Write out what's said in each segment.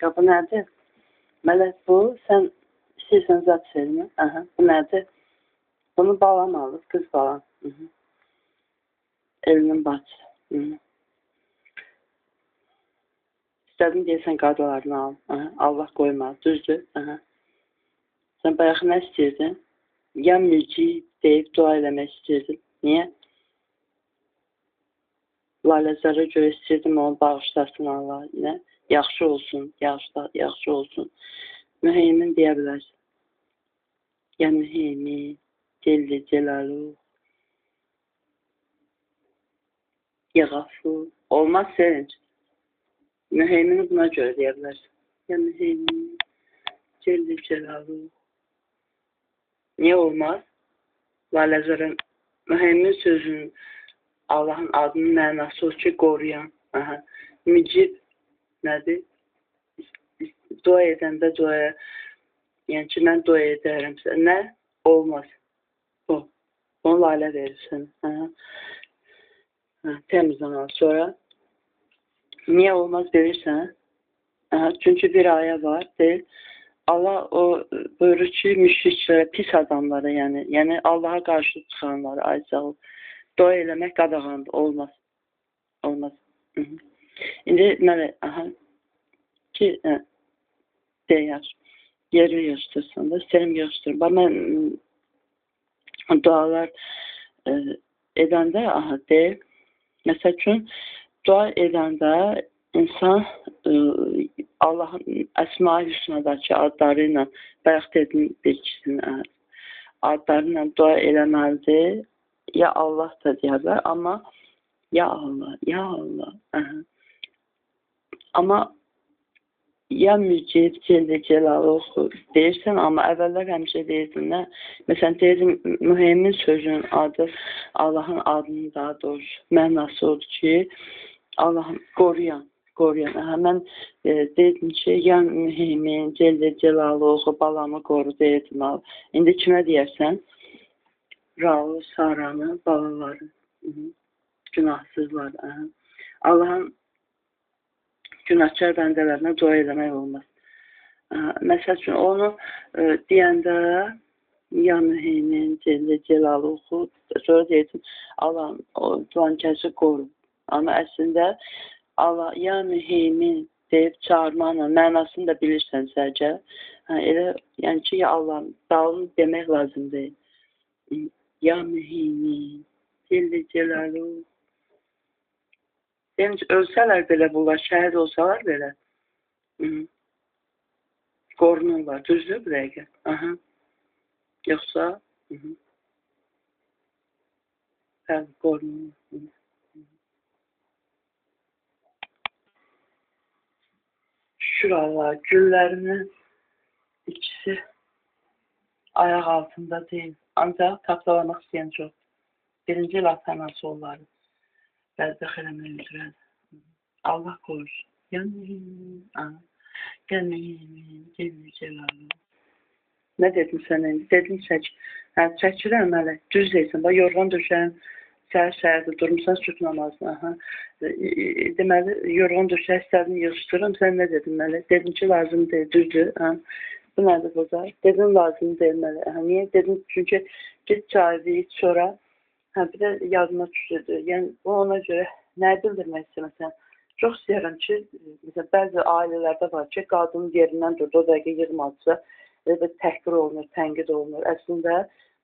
Bu nədir? Mələk bu, sən istəyirsən zat elmi. Aha, bu nədir? Bunu balam alır, qız balam. Hı -hı. Elinin bacısı. Hı -hı. İstədim deyəsən qadalarını al. Aha, Allah qoymaz, düzdür? Aha. Sən bayaq nə istəyirdin? Ya mücib deyib dua eləmək istəyirdin. Niyə? Laləzara görə istəyirdim onu bağışlasın Allah. Nə? Yaxşı olsun, yaxşı olsun. Müheymin deyə bilərsən. Ya Müheymin, Celli Celaluhu. Ya Qafur. Olmaz sevinç. Müheymini buna görə deyə bilərsən. Ya Müheymin, Celli Celaluhu. Niyə olmaz? Laləzarın Müheymin sözünün Allahın adının mənası o ki, qoruyan. Aha. Mücib nədir? Dua edəndə duaya, yəni ki, mən dua edərəm. Nə? Olmaz. Bu. Bunu Lalə verir sənə. Aha. Hə, təmizdən al. Sonra niyə olmaz bilirsən? Aha, çünki bir ayə var, deyir. Allah o buyurur ki, müşriklərə, pis adamlara, yəni Allaha qarşı çıxanlara, ay sağ ol. Dua eləmək qadağandır, olmaz. Olmaz. Hı -hı. İndi mənə, aha, ki, deyər, yeri yığışdırsın da, istəyirəm yığışdırım. Bax, mən dualar edəndə, aha, deyir, məsəl üçün, dua edəndə insan Allahın Əsma-i Hüsnadakı adları ilə, bayaq dedim bir ikisini, adları ilə dua eləməlidir. Ya Allah da deyə bilər, amma ya Allah, ya Allah. Aha. Amma ya Mücib, Celli Celaluhu deyirsən, amma əvvəllər həmişə deyirdin, nə? Məsələn, deyirdim, Müheymin sözünün adı, Allahın adının daha doğrusu mənası odur ki, Allahın qoruyan, qoruyan. Aha, mən deyirdim ki, ya Müheymin, Celli Celaluhu, balamı qoru deyirdim. İndi kimə deyərsən? Raul, Saranı, balaları, günahsızlar. Allahın günahkar bəndələrinə dua eləmək olmaz. Məsəl üçün, onu deyəndə ya Müheymin, Celli Celaluhu, sonra deyirdim, Allahın o filan kəsi qoru. Amma əslində Allah ya Müheymin deyib çağırmaqla mənasını da bilirsən səcə. Elə, yəni ki, ya Allahın dalını demək lazım deyil. Ya Müheymin, Celli Celaluhu. Deyim ki, ölsələr belə bunlar, şəhid olsalar belə, qorunurlar. Düzdür bu dəqiqə? Aha. Yoxsa? Bəli, qorunurlar. Şükür Allah, güllərinin ikisi ayaq altında deyil. Ancaq tapdalamaq istəyən çoxdur. Birinci il ata-anası onları bədbəxt eləmək üzrədir. Allah qorusun. Ya Müheymin, ya Müheymin, Celli Celaluhu. Nə dedim sənə indi? Dedim çək. Hə, çəkirəm hələ. Düz deyirsən. Bax, yorğan döşəyim. Səhər-səhərdə durmuşsan sübh namazına. Aha. Deməli, yorğan döşək istədim, yığışdırıram. Sən nə dedin mənə? Dedim ki, lazım deyil. Düzdür. Hə. Bu nədir burada? Dedim, lazım deyil mənə. Hə, niyə? Dedim, çünki git çayı iç sonra. Hə, bir də yadıma düşürdü. Yəni, bu ona görə nə bildirmək istəyirəm? Çox istəyirəm ki, məsələn, bəzi ailələrdə var ki, qadın yerindən durdu, o dəqiqə yığmadısa, elə bir təhqir olunur, tənqid olunur. Əslində,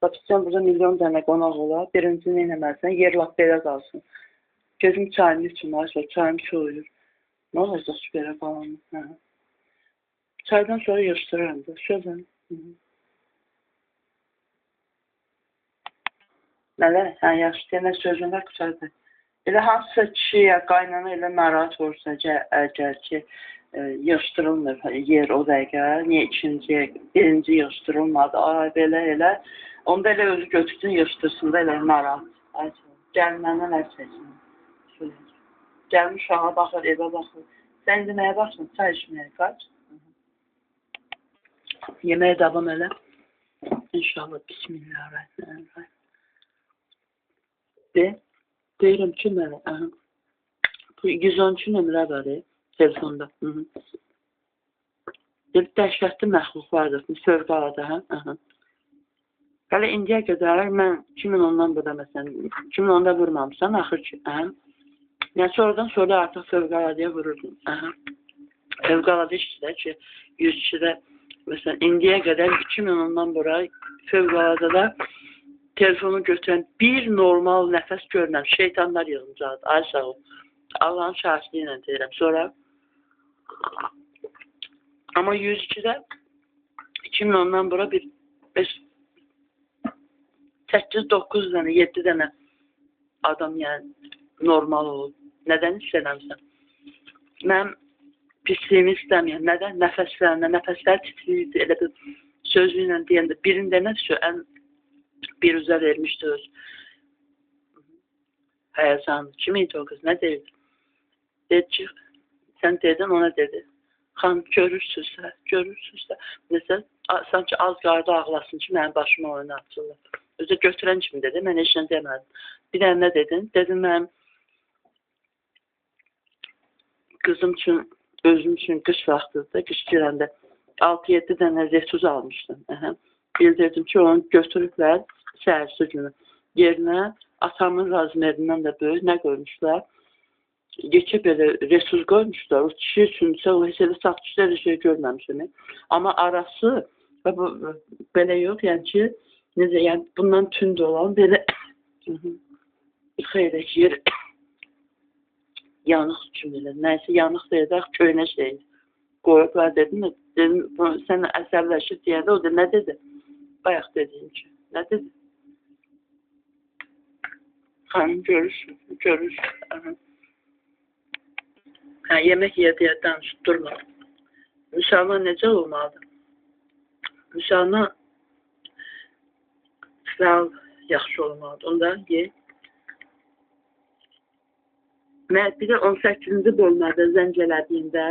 bax, sən burada milyon dənə qonaq olar, birinci nə eləməlisən, yer lap belə qalsın. Gözüm çayımı içim, ayşə, çayım soyuyur. Nə olacaq ki, belə qalanı? Hə. Çaydan sonra yığışdırıram da, sözüm. Nələ? Hə, yaxşı, deyənə sözün var, qusardı. Elə hansısa kişi ya qaynana elə narahat olursa, əgər ki, yığışdırılmır yer o dəqiqə, niyə ikinci, birinci yığışdırılmadı, ay, belə elə. Onda elə özü götürsün, yığışdırsın da elə narahat. Ay, gəlin məndən əl çəksin. Gəlin uşağa baxır, evə baxır. Sən indi nəyə baxsın? Çay içməyə qaç. Yeməyə davam elə. İnşallah, bismillahirrahmanirrahim. Deyirəm ki, mənə, aha, bu 112 nömrə var telefonda. Hı -hı. Deyib, dəhşətli məxluqlardır, fövqəladə, hə? Aha. Hələ indiyə qədər mən 2010-dan burada məsələn, 2010-da vurmamışam, axır ki, hə? Yəni sonradan sonra artıq fövqəladəyə vururdum. Aha. Fövqəladə işçilər ki, 102-də məsələn, indiyə qədər 2010-dan bura fövqəladə telefonu götürən bir normal nəfəs görməm. Şeytanlar yığıncadır. Ay sağ ol. Allahın şahidliyi ilə deyirəm. Sonra amma 102-də 2010-dan bura bir 8-9 dənə, 7 dənə adam yəni normal olub. Nədən istəməmsən? Mənim pisliyimi istəməyəm. Nədən? Nəfəslərinə, nəfəslər titriyirdi. Elə bir sözü ilə deyəndə birində nəsə ən bir üzə vermişdi öz həyəcanı. Kim idi o qız? Nə deyirdi? Dedi ki, sən dedin, ona dedi. Xanım, görürsünüzsə, görürsünüzsə. Nəsə, sanki az qarda ağlasın ki, mənim başıma oyunu açırlar. Özü götürən kimi dedi, mən heç nə demədim. Bir dənə nə dedin? Dedim, mənim qızım üçün, özüm üçün qış vaxtıdır, qış girəndə 6-7 dənə retuz almışdım. Aha. Bildirdim ki, onu götürüblər səhərsi günü. Yerinə atamın razmerindən də böyük nə qoymuşlar? Yekə belə retuz qoymuşlar. O kişi üçünsə, o heç elə satışda elə şey görməmişim. Amma arası və bu, belə yox, yəni ki, necə, yəni bundan tünd olan belə xeyr, yer yanıq kimi elə. Nəysə, yanıq deyildi, axı köynə şeydir. Qoyublar dedim, dedim, sən əsəbləşib deyəndə o da nə dedi? Bayaq dediyim ki, nə dedi? Xanım, görürsün, görürsün. Aha. Hə, yemək yeyə deyə danışıb durma. Müsəlman necə olmalıdır? Müsəlman fəal yaxşı olmalıdır. Onda ye. Mən bir də 18-ci bölmədə zəng elədiyimdə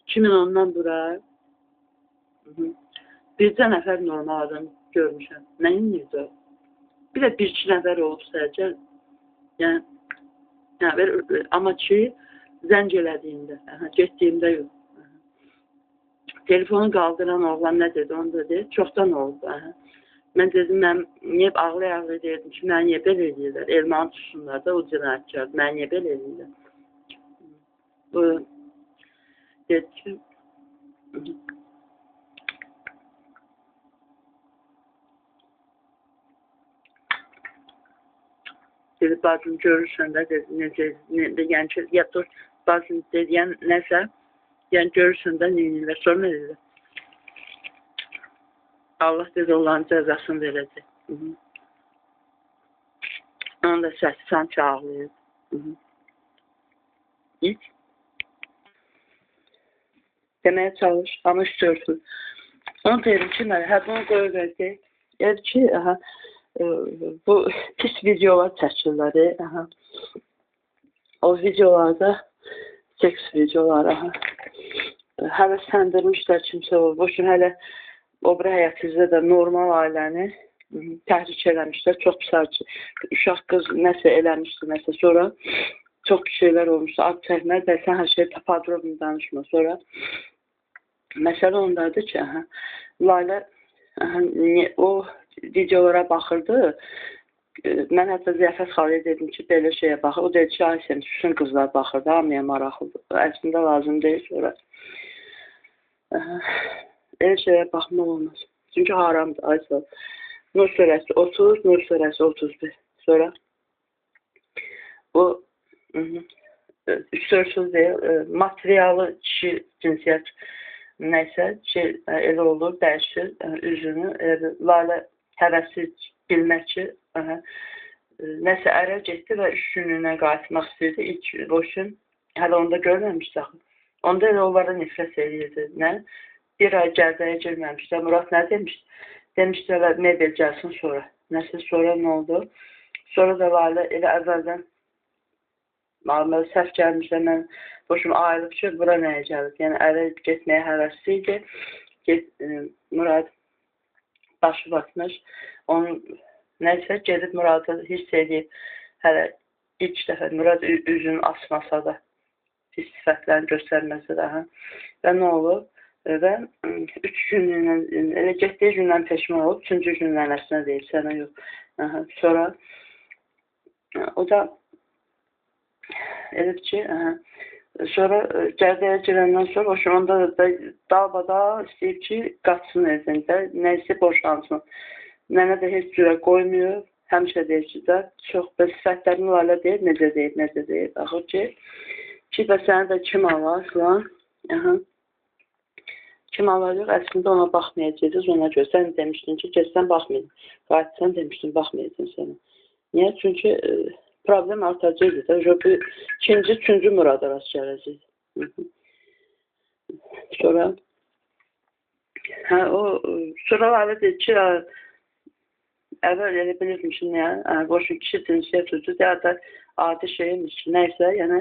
2010-dan bura bircə nəfər normal adam görmüşəm. Nə inirdi o? Bir də bir-iki nəfər olub sadəcə. Yəni, amma ki, zəng elədiyimdə, getdiyimdə yox. Telefonu qaldıran oğlan nə dedi, onu dedi, çoxdan oldu. Aha. Mən dedim, mən niyə ağlaya-ağlaya deyirdim ki, mənə niyə belə eləyirlər? Elmanı tutsunlar da, o cinayətkar, mənə niyə belə eləyirlər? Bu, dedi ki, dedi, bacım görürsən də, dedi, necə, yəni ki, ya dur, bacım dedi, yəni nəsə, yəni görürsən də, neynirlər, sonra nə dedi? Allah dedi, onların cəzasını verəcək. Onun da səsi sanki ağlayır. İç. Deməyə çalış, amma üç-dörd. Onu deyirəm ki, mən, hə, bunu qoyur verdi. Deyir ki, aha, bu pis videolar çəkirlər. Aha. O videolarda seks videoları, aha. Həvəsləndirmişlər kimsə o. Boşun hələ o biri həyatınızda da normal ailəni təhrik eləmişlər. Çox pis uşaq qız nəsə eləmişdi, nəsə sonra çox pis şeylər olmuşdu. Ad çəkmə də sən hər şeyi podrobno danışma. Sonra məsələ ondadır ki, aha, Lalə aha, o videolara baxırdı. Mən hətta Ziyafət xalaya dedim ki, belə şeyə baxır. O dedi ki, ay sən bütün qızlar baxırdı, hamıya maraqlıdır. Əslində lazım deyil sonra. Elə şeyə baxmaq olmaz. Çünki haramdır, ay sağ ol. Nur surəsi 30, Nur surəsi 31. Sonra o 3-4 söz deyil, materialı kişi cinsiyyət nəysə, şey, elə olur, dəyişir üzünü. Elə, Lalə həvəsi bilmək ki, nəsə ərə getdi və 3 günlüyünə qayıtmaq istəyirdi. İlk boşun, hələ onda görməmişdi axı. Onda elə onlara nifrət eləyirdi. Nə? Bir ay gərdəyə girməmişdi. Murad nə demişdi? Demişdi, elə mebel gəlsin sonra. Nəsə sonra nə oldu? Sonra da Lalə elə əvvəldən səhv gəlmişdə mən boşum ayılıb ki, bura nəyə gəlib? Yəni ərə getməyə həvəsli idi. Murad başı batmış. Onun nəsə gedib Muradı hiss edib. Hələ ilk dəfə Murad üzünü asmasa da pis sifətlərini göstərməsə də. Hə. Və nə olub? Və 3 gündən, elə getdiyi gündən peşman olub, 3-cü gün nənəsinə deyib, sənə yox. Aha, sonra o da edib ki, aha, sonra gərdəyə girəndən sonra, onda da dalbada istəyib ki, qaçsın evdən də, nəsə boşansın. Nənə də heç cürə qoymuyor, həmişə deyir ki, də, çox bəs sifətlərini Lalə deyir, necə deyib, necə deyib. Axır ki, bəs sənə də kim alar filan. Aha. Kim alacaq? Əslində ona baxmayacaqsınız, ona görə. Sən demişdin ki, getsən baxmayın. Qayıtsan demişdin, baxmayacaqsın sənə. Niyə? Çünki problem artacaqdı. Bir ikinci, üçüncü Murada rast gələcək. Sonra hə, o, sonra Lalə dedi ki, əvvəl elə bilirdim ki, niyə? Boşun kişi cinsiyyət ucu, ya da adi şeymiş ki, nəysə, yəni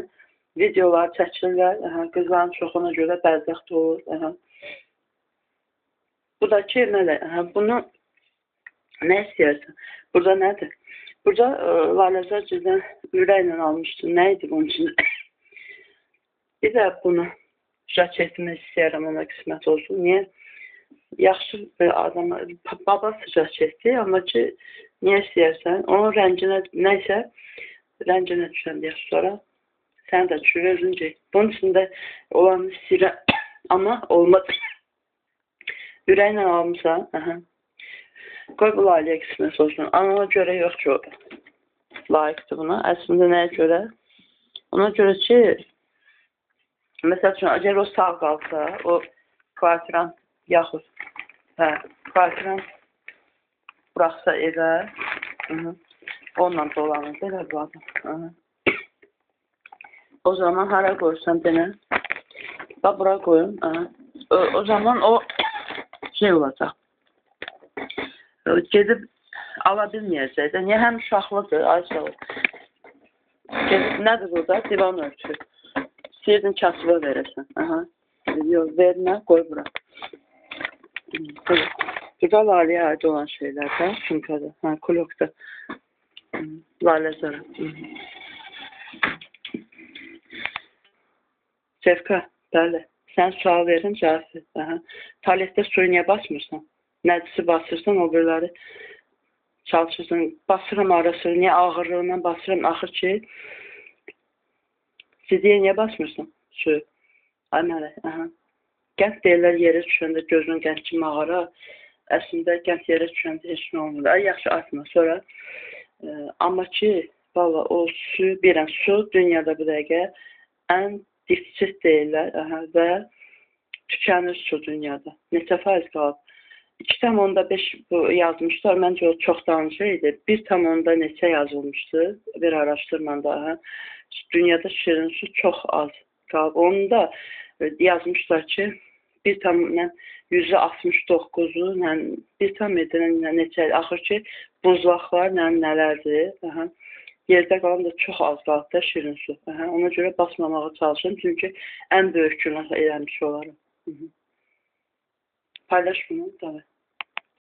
videolar çəkirlər, qızların çoxuna görə bədbəxt olur. Hə. Bu da ki, nələ, bunu nə istəyərsən? Burada nədir? Burada Laləzar cidden ürəklə almışdı. Nə idi bunun üçün? Bir də bunu şəhət etmək istəyərəm, ona qismət olsun. Niyə? Yaxşı bir adam, baba sıcaq çəkdi, amma ki, niyə istəyərsən? Onun rənginə, nəysə, rənginə düşən deyək sonra. Sən də düşür, özün ki. Bunun içində olanı istəyirəm, amma olmaz. Ürəklə almışsan, aha. Qoy bu Laləyə qismət olsun. Ana görə yox ki, o layiqdir buna. Əslində nəyə görə? Ona görə ki, məsəl üçün, əgər o sağ qalsa, o kvartirant yaxud, hə, kvartirant buraxsa evə, onunla dolanır, belə bu adam. Aha. O zaman hara qoyursan denə? Bax, bura qoyun. Aha. O zaman o şey olacaq. Gedib ala bilməyəcək də. Niyə? Həm uşaqlıdır, ay sağ ol. Gedib, nədir burada? Divan örtü. İstəyirdin kasıba verəsən. Aha. Yox, vermə, qoy bura. Burada Laləyə aid olan şeylər də, sumkada, hə, kulokda. Laləzara. Sevka, bəli. Sən sual verin, cavab ver. Aha. Tualetdə suyu niyə basmırsan? Nəcisi basırsan, o biriləri çalışırsan. Basıram arası, niyə ağırlığından basıram? Axır ki, sidiyə niyə basmırsan suyu? Ay mələk, aha. Qənd deyirlər yerə düşəndə gözün qənd kimi ağara. Əslində qənd yerə düşəndə heç nə olmur. Ay, yaxşı, atma. Sonra, amma ki, valla o su, bilirəm, su dünyada bu dəqiqə ən defisit deyirlər, aha, və tükənir su dünyada. Neçə faiz qalıb? 2,5 bu yazmışlar. Məncə o çox danışıq idi. 1, neçə yazılmışdı bir araşdırmada. Aha. Dünyada şirin su çox az qalıb. Onu da yazmışlar ki, 1,69-u, 1, neçə, axır ki, buzlaqlar nələrdir. Aha. Yerdə qalan da çox az qalıb da şirin su. Aha, ona görə basmamağa çalışıram, çünki ən böyük günah eləmiş olaram. Paylaş bunu, tabii.